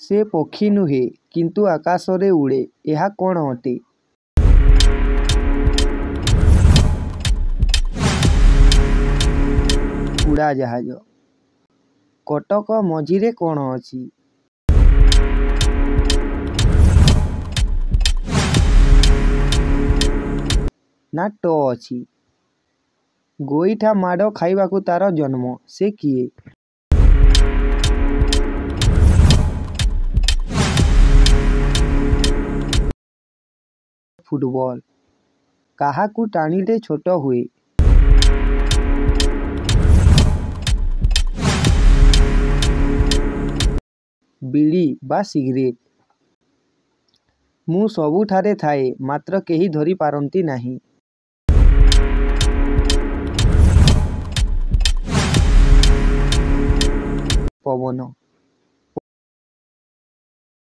ସେ ପକ୍ଷୀ ନୁହେଁ, କିନ୍ତୁ ଆକାଶରେ ଉଡ଼େ, ଏହା କ'ଣ ଅଟେ? ଉଡ଼ାଜାହାଜ। କଟକ ମଝିରେ କ'ଣ ଅଛି? ନା ଟ ଅଛି। ଗୋଇଠା ମାଡ଼ ଖାଇବାକୁ ତା'ର ଜନ୍ମ, ସେ କିଏ? ଫୁଟବଲ। କାହାକୁ ଟାଣିଲେ ଛୋଟ ହୁଏ? ବିଡ଼ି ବା ସିଗାରେଟ୍। ମୁଁ ସବୁଠାରେ ଥାଏ, ମାତ୍ର କେହି ଧରିପାରନ୍ତି ନାହିଁ। ପବନ।